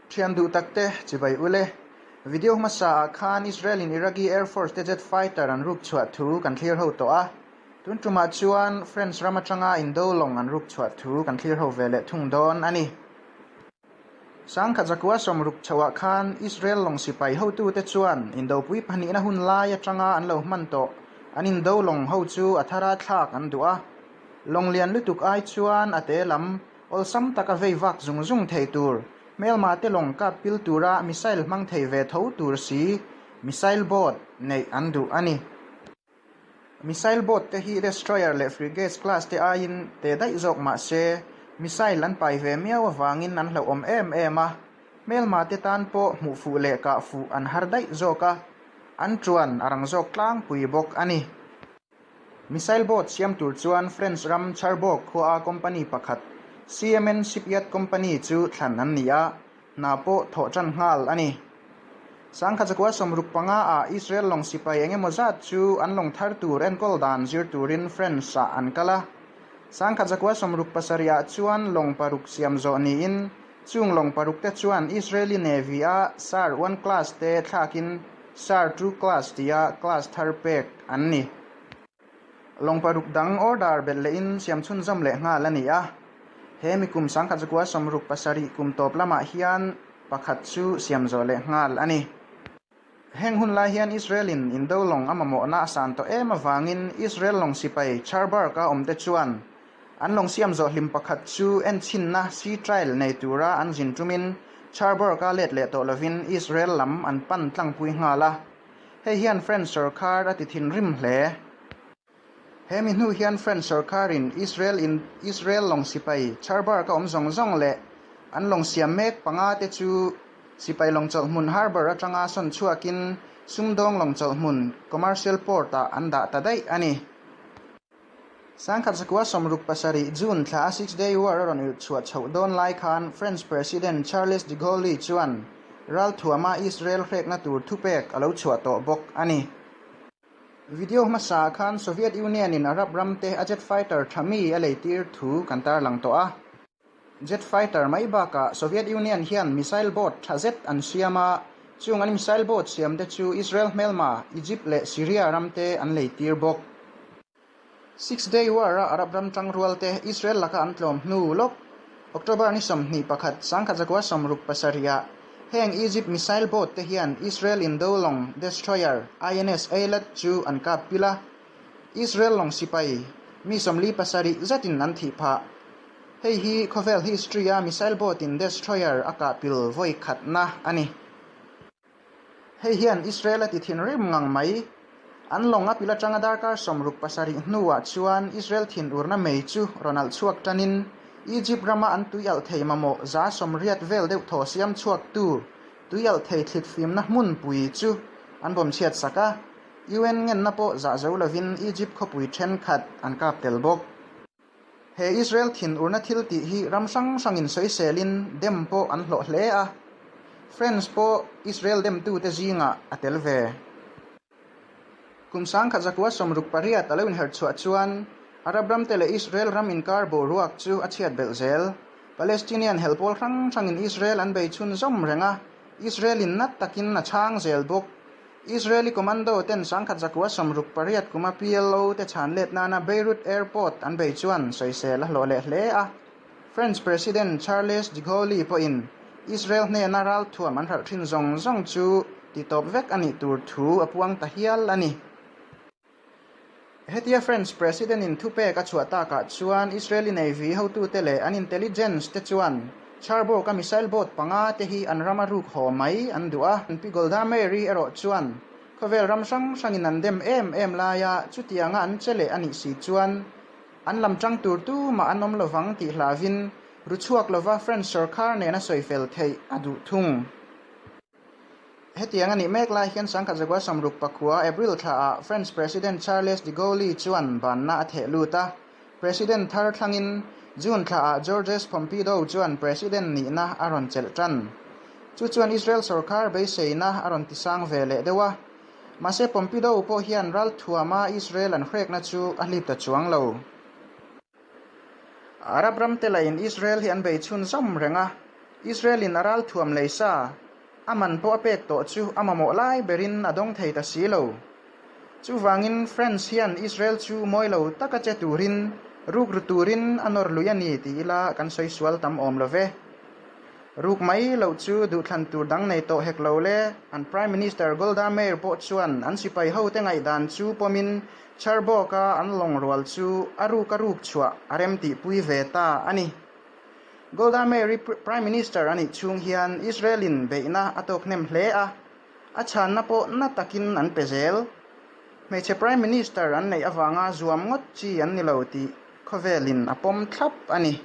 Thian duh takte chibai ule. Video hmasa ah khan Israel in Iraqi Air Force te jet fighter an ruk chhuah thu kan thlir ho tawh a. Tun tumah chuan French ram atanga indo lawng an ruk chhuah thu kan thlir ho ve leh thung dawn a ni. Sangkhat zakua sawmruk chhoah khan Israel lawng sipai hotute chuan indopui pahnihna hun lai atanga an lo hman tawh an indo lawng ho chu a thara thlak an duh a. Lawng lian lutuk ai chuan a te lam awlsam taka vei vak zung zung thei tur, hmelma te lawng kap pil tura missile hmang thei ve tho tur si missile boat neih an duh a ni. Missile boat te hi destroyer leh frigates class te aiin te daih zawk mah se, missile an pai ve miau avangin an hlauhawm em em a, hmelma te tan pawh hmuh fuh leh kah fuh an har daih zawk a, an tuan a rang zawk tlangpui bawk a ni. Missile boat siam tur chuan French ram Cherbourg khuaa company pakhat CMN Shipyard Company chu thlan an ni a, hna pawh thawh tan nghal a ni. Sangkhat zakua 65 ah Israel lawng sipai eng emaw zat chu an lawng thar tur enkawl dan zir turin French ah an kal a. 1967 ah chuan lawng paruk siam zawh niin chung lawng paruk te chuan Israeli Navy a Sar one class te thlakin Sar two class tia class thar pek an ni. Lawng paruk dang order belh lehin siam chhunzawm leh nghal a ni a. He mi kum 1967 kum tawp lamah hian pakhat chu siam zawh leh nghal a ni. Heng hun lai hian Israel-in indo lawng a mamawhna a san tawh em avangin Israel lawng sipai Cherbourg-a awmte chuan an lawng siam zawh hlim pakhat chu enchhinna sea trial nei tura an zin tumin Cherbourg-a let leh tawh lovin Israel lam an pan tlangpui nghal a. Hei hian French sorkar a ti thinrim hle. He mi hnu hian French sorkarin Israel in Israel lawng sipai Cherbourg a awm zawng zawng leh an lawng siam mek panga te chu sipai lawng chawlhhmun harbour atanga sawn chhuakin sumdawng lawng chawlhhmun commercial port ah an dah ta daih a ni. 1967 June thla a Six Day War a rawn irh chhuah chhoh dawn lai khan French President Charles de Gaulle chuan ralthuama Israel hrekna tur thupek a lo chhuah tawh bawk a ni. Video hmasa ah khan Soviet Union in Arab ram te a jet fighter tha mi a leitir thu kan tarlang tawh a. Jet fighter mai bakah Soviet Union hian missile boat tha zet an siam a, chung an missile boat siam te chu Israel hmelma, Egypt leh Syria ram te an leitir bawk. Six Day War a Arab ram tangrual te Israel laka an tlawm hnu lawk October ni 21, 1967 ah heng Egypt missile boat te hian Israel indo lawng destroyer INS Eilat chu an kap pil a, Israel lawng sipai mi 47 zetin an thih phah. Hei hi khawvel history a missile boat in destroyer a kah pil vawi khatna a ni. Hei hian Israel a ti thinrim ngang mai. An lawng a pil atanga darkar 67 hnuah chuan Israel thinurna mei chu rawn alh chhuak tanin Egypt rama an tui alh thei mamawh 80% vel deuh thaw siam chhuaktu tui alh thei thlit fimna hmunpui chu an bawm chhiat sak a. UN ngenna pawh zah zo lovin Egypt khawpui thenkhat an kap tel bawk. He Israel thinurna thil tih hi ram hrang hrangin sawiselin dem pawh an hlawh hle a, France pawh Israel demtute zingah a tel ve. Kum 1968 a lo inherh chhuah chuan Arab ramte leh Israel ram inkar boruak chu a chhiat belh zel. Palestinian hel pawl hrang hrangin Israel an bei chhunzawm reng a, Israel-in nat takin a chhang zel bawk. Israeli commando ten 1968 kuma PLO te chhan let nana Beirut Airport an bei chuan sawisel a hlawh leh hle a. French President Charles de Gaulle pawhin Israel hnena ralthuam an hralh thin zawng zawng chu titawp vek a nih tur thu a puang ta hial a ni. Hetia French President in thupek a chhuah takah chuan Israeli Navy hotute leh an intelligence te chuan Cherbourg a missile boat panga te hi an rama ruk haw mai an duh a. Pi Golda Meir-i erawh chuan khawvel ram hrang hrangin an dem em em laia chutianga an che leh a nih si chuan an lam tang tur tumah an awm lovang tih hlavin ru chhuak lova French sorkar nena sawi fel theih a duh thung. Hetiang a nih mek lai hian 1969 April thlaah French President Charles de Gaulle chuan banna a theh lut a. President thar thlangin June thlaah Georges Pompidou chuan President nihna a rawn chelh tan. Chu chuan Israel sorkar beiseina a rawn tisang ve leh deuh a. Mahse Pompidou pawh hian ralthuama Israel an hrekna chu a hlip ta chuang lo. Arab ram te lahin Israel hi an bei chhunzawm reng a. Israel-in a ralthuam lei sa, a man pawh a pek tawh chu a mamawh lai berin a dawng thei ta si lo. Chuvangin France hian Israel chu mawi lo taka che turin, rukru turin a nawr lui a ni ti ila kan sawi sual tam awm lo ve. Ruk mai loh chu duhthlan tur dang nei tawh hek lo le, an Prime Minister Golda Meir pawh chuan an sipai hote ngaihdan chu pawmin Cherbourg-a an lawng rual chu a ruk a ruk chhuah a remtihpui ve ta a ni. Golda Meir-i Prime Minister a nih chhung hian Israel-in beihna a tawk hnem hle a, a chhanna pawh na takin an pe zel. Hmeichhe Prime Minister an neih avanga zuam ngawt chi an ni lo tih khawvelin a pawm thlap a ni.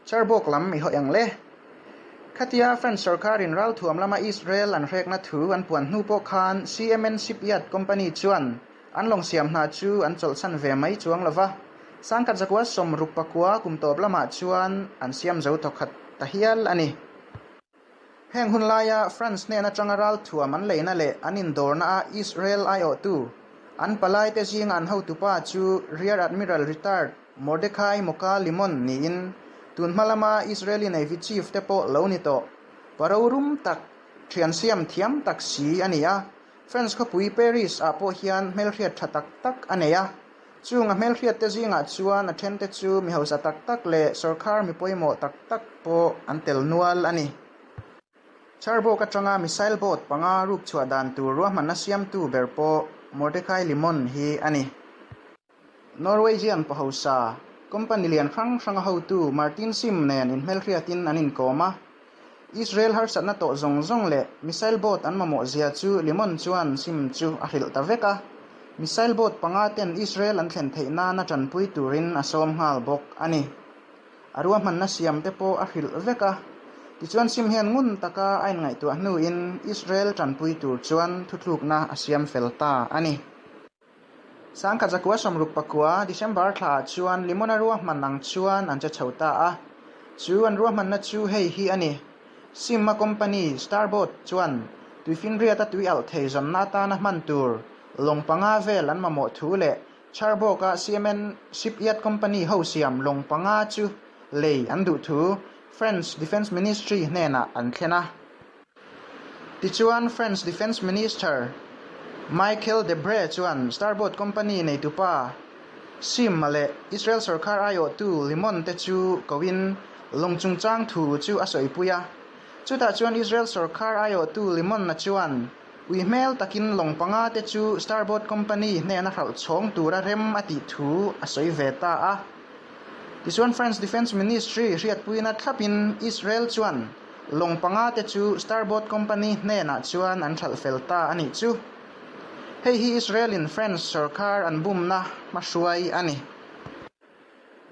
Cherbourg lam i haw eng le? Khatia French sorkarin ralthuam lama Israel an hrekna thu an puan hnu pawh khan CMN Shipyard Company chuan an lawng siam hna chu an chawlhsan ve mai chuang lo va, sangkhat zakua 69 kum tawp lamah chuan an siam zo thawkhat ta hial a ni. Heng hun laia France hnen atanga ralthuam an leina leh an indawrna a Israel aiawhtu an palaite zinga an hotupa chu Rear Admiral Retired Mordechai Moka Limon niin tun hma lama Israeli Navy Chief te pawh lo ni tawh pa rorum tak, thian siam thiam tak si a ni a. France khawpui Paris ah pawh hian hmelhriat tha tak tak a nei a. Chung a hmelhriatte zingah chuan a thente chu mi hausa tak tak leh sawrkhar mi pawimawh tak tak pawh an tel nual a ni. Cherbourg atanga missile boat panga ruk chhuah dan tur ruahmanna siamtu ber pawh Mordechai Limon hi a ni. Norwegian pa hausa, company lian hrang hranga hotu Martin Sim nen inhmelhriatin an inkawm a. Israel harsatna tawh zawng zawng leh missile boat an mamawh zia chu Limon chuan sim chu a hrilh ta vek a. Missile boat panga ten Israel an thlen theih nana tanpui turin a sawm nghal bawk a ni. A ruahmanna siam te pawh a hrilh vek a. Tichuan sim hian ngun taka a inngaihtuah hnuin Israel tanpui tur chuan thuthlukna a siam fel ta a ni. Sangkhat zakua 69 December thlaah chuan Limona ruahman ang chuan an che chho ta a. Chu an ruahmanna chu hei hi a ni. Sim-a company Starboard chuan tuifinriata tui alh thei zawnna atana hman tur lawng panga vel an mamawh thu leh Cherbourg-a CMN Shipyard Company ho siam lawng panga chu lei an duh thu French Defence Ministry hnenah an thlen a. Tichuan, French Defence Minister Michael Debre chuan Starboard company neitupa Sim-a leh Israel sorkar aiawhtu Limon te chu koin lawng chungchang thu chu a sawipui a. Chutah chuan Israel sorkar aiawhtu Limon-a chuan ui hmel takin lawng panga te chu Starboard company hnena hralh chhawng tura rem a tih thu a sawi ve ta a. Tichuan French Defence Ministry hriatpuina thlapin Israel chuan Lawng panga te chu Starboard Company hnenah chuan an hralh fel ta a nih chu. Hei hi Israel-in French sorkar an bumna hmahruai a ni.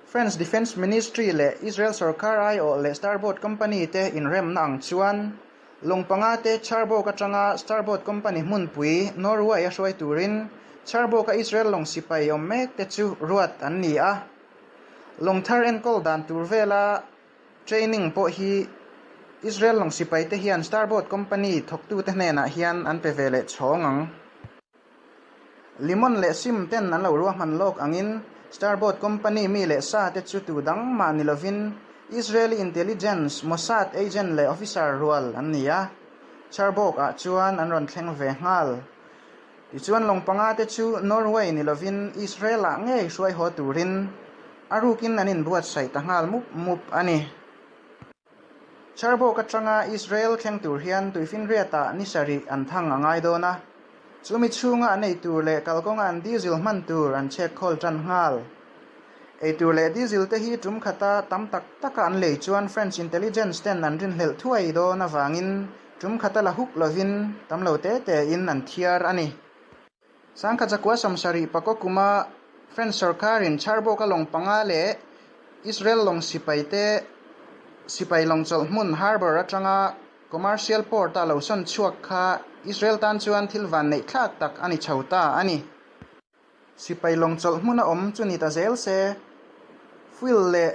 French Defence Ministry leh Israel sorkar aiawh leh Starboard Company te inremna ang chuan lawng panga te Cherbourg atanga Starboard Company hmunpui Norway a hruai turin Cherbourg-a Israel lawng sipai awm mek te chu ruat an ni a. Lawng thar enkawl dan tur vela Training pawh hi Israel lawng sipaite hian Starboard Company thawktute hnenah hian an pe ve leh chhawng ang. Limon leh Sim ten an lo ruahman lawk angin Starboard Company mi leh sa te chu tu dang mah ni lovin Israeli Intelligence, Mossad agent leh officer rual an ni a, Cherbourg ah chuan an rawn thleng ve nghal. Tichuan lawng panga te chu Norway ni lovin Israel ah ngei hruai haw turin a rukin an inbuatsaih ta nghal mup mup a ni. Cherbourg atanga Israel thleng tur hian tuifinriatah ni sarih an thang a ngai dawn a, chumi chhunga an ei tur leh kalkawnga an diesel hman tur an chhek khawl tan nghal. Ei tur leh diesel te hi tum khata tam tak taka an lei chuan French intelligence ten an rinhlelh thuai dawn avangin Tum khata la huk lovin tam lo te tein an thiar a ni. Sangkhat zakua 70 pakaw kuma French sorkarin Cherbourg-a lawng panga leh Israel lawng sipaite sipai lawng chawlh hmun harbour atanga commercial port-a lo sawn chhuak kha Israel tan chuan thil van neih thlak tak a ni chho ta a ni. Sipai lawng chawlh hmun a awm chu ni ta zel se, fuel leh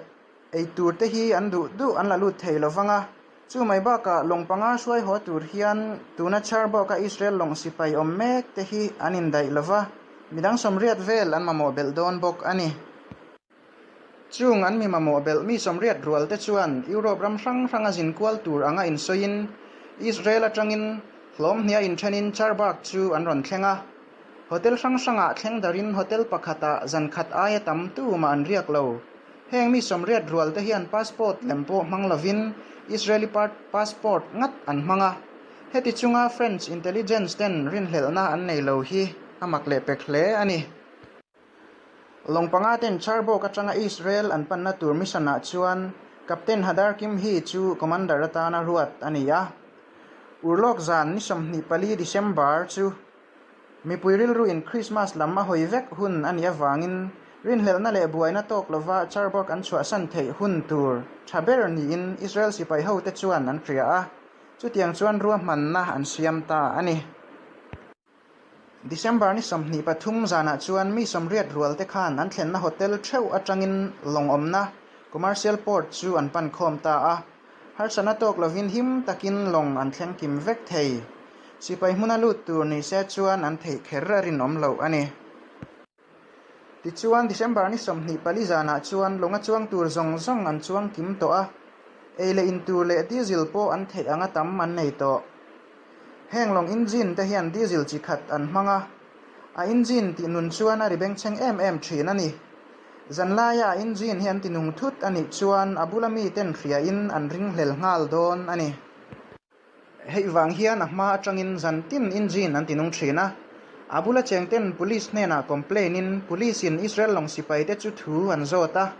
ei tur te hi an duh duh an la lut thei lo vang a. Chu mai bakah lawng panga hruai haw tur hian tuna Cherbourg-a Israel lawng sipai awm mek te hi an indaih lo va, midang 80 vel an mamawh belh dawn bawk a ni. Chung an mi mamawh belh mi 80 rual te chuan Europe ram hrang hranga zin kual tur anga insawiin Israel atangin hlawm hnia inthenin Charbagh chu an rawn thleng a. Hotel hrang hrangah thleng darin hotel pakhatah zan khat aia tam tumah an riak lo. Heng mi 80 rual te hian passport lem pawh hmang lovin Israeli passport ngat an hmang a. Heti chunga French intelligence ten rinhlelhna an nei lo hi a mak leh pek hle a ni. Lawng panga ten Cherbourg atanga Israel an panna tur mission ah chuan Captain Hadar Kimhi chu commander atana ruat a ni a. Urlawk zan ni 24 December chu mipui rilru in Christmas lam a hawi vek hun a nih avangin rinhlelhna leh buaina tawk lova Cherbourg an chhuahsan theih hun tur tha ber niin Israel sipai hote chuan an hria a, chutiang chuan ruahmanna an siam ta a ni. December ni 23 zanah chuan mi 80 rual te khan an thlenna hotel theuh atangin lawng awmna commercial port chu an pan khawm ta a. Harsatna tawk lovin him takin lawng an thleng kim vek thei. Sipai hmuna lut tur ni se chuan an theih kher a rinawm loh a ni. Tichuan December ni 24 zanah chuan lawnga chuang tur zawng zawng an chuang kim tawh a, ei leh in tur leh diesel pawh an theih anga tam an nei tawh. Heng lawng engine te hian diesel chi khat an hmang a, a engine tih nun chuan a ri bengchheng em em thin a ni. Zanlaia a engine hi an ti nung thut a nih chuan a bula miten hriain an ringhlel nghal dawn a ni. Hei vang hian a hma atangin zan tin engine an ti nung thin a, a bula cheng ten police hnenah complain in police in Israel lawng sipai te chu thu an zawt a.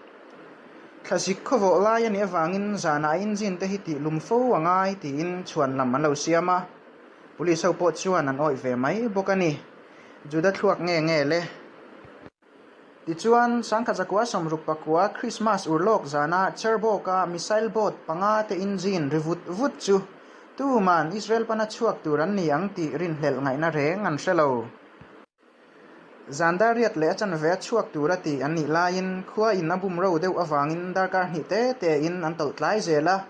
Thlazik khawvawh lai a nih avangin zanah engine te hi tih lum fo a ngai tiin chhuan lam an lo siam a, police ho pawh chuan an awih ve mai bawk a ni. Juda thluak nge nge le? Tichuan, Sangkhat 69 Christmas urlawk zana Cherbourg-a missile boat panga te engine ri vut vut chu tuman Israel pana chhuak tur an ni ang tih rinhlelh ngaihna reng an hre lo. Zan dar riat leh a chanve a chhuak tura tih an nih laiin khua in a bum ro deuh avangin darkar hnih te tein an tawlh tlai zel a.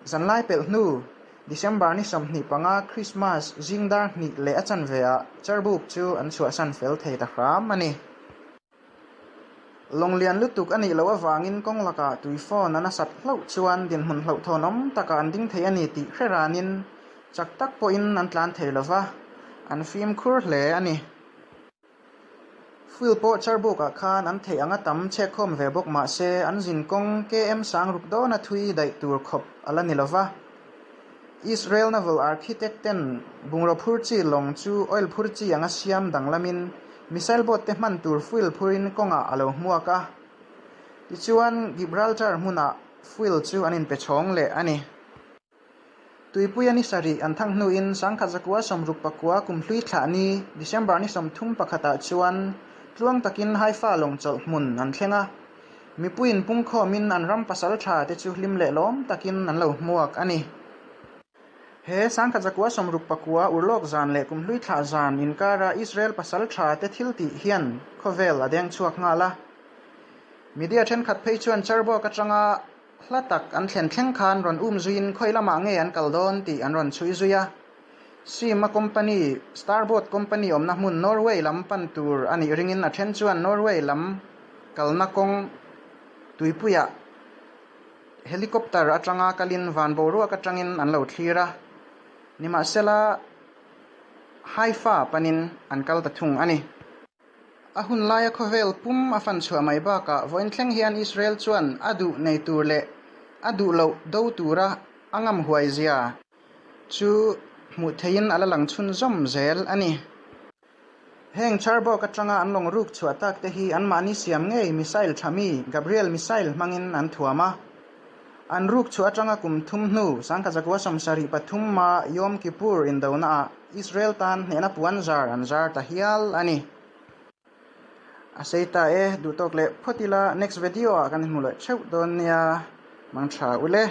Zanlai pelh hnu, December ni 25 Christmas zing dar hnih leh a chanve ah Cherbourg chu an chhuahsan fel thei ta hram a ni. Lawng lian lutuk a nih loh avangin kawng lakah tui phone a nasat hlauh chuan dinhmun hlauhthawnawm takah an ding thei a ni tih hre ranin chak tak pawhin an tlan thei lova, an fimkhur hle a ni. Fuel pawh Cherbourg ah khan an theih anga tam chhekkhawm ve bawk mah se an zin kawng KM sang ruk dawna thui daih tur khawp a la ni lo va. Israel Naval Architect ten bungraw phur chi lawng chu oil phur chi anga siam danglamin missile boat te hman tur fuel phurin kawngah a lo hmuak a. Tichuan Gibraltar hmunah fuel chu an inpe chhawng leh a ni. Tuipuia ni sarih an thang hnuin 1969 kumhlui thlah ni December ni 31 ah chuan tluang takin Haifa lawng chawlh hmun an thleng a. Mipuiin pungkhawmin an ram pasal tha te chu hlim leh lawm takin an lo hmuak a ni. He 1969 urlawk zan leh kumhlui thlah zan inkara Israel pasal tha te thil tih hian khawvel a deng chhuak nghal a. Media thenkhat phei chuan Cherbourg atanga Hla tak an thlen thleng khan rawn um zuiin khawi lamah nge an kal dawn tih an rawn chhui zui a. Sima company, Starboard company awmna hmun Norway lam pan tur a nih ringin a then chuan Norway lam kalna kawng tuipuiah helicopter atanga kalin van boruak atangin an lo thlir a. Nimahsela Haifa panin an kal ta thung a ni. A hun laia khawvel pum a fan chhuah mai bakah vawiin thleng hian Israel chuan a duh nei tur leh a duh loh do tura a ngam huai zia chu hmuh theihin a la lang chhunzawm zel a ni. Heng Cherbourg atanga an lawng ruk chhuah tak te hi anmahni siam ngei missile tha mi Gabriel missile hmangin an thuam a. An ruk chhuah atanga kum thum hnu 1973 ma Yom Kippur indonaah Israel tan hnehna puan zar an zar ta hial a ni. A sei ta e, duh tawk leh phawt ila next video ah kan inhmu leh theuh dawn nia, mang tha ule.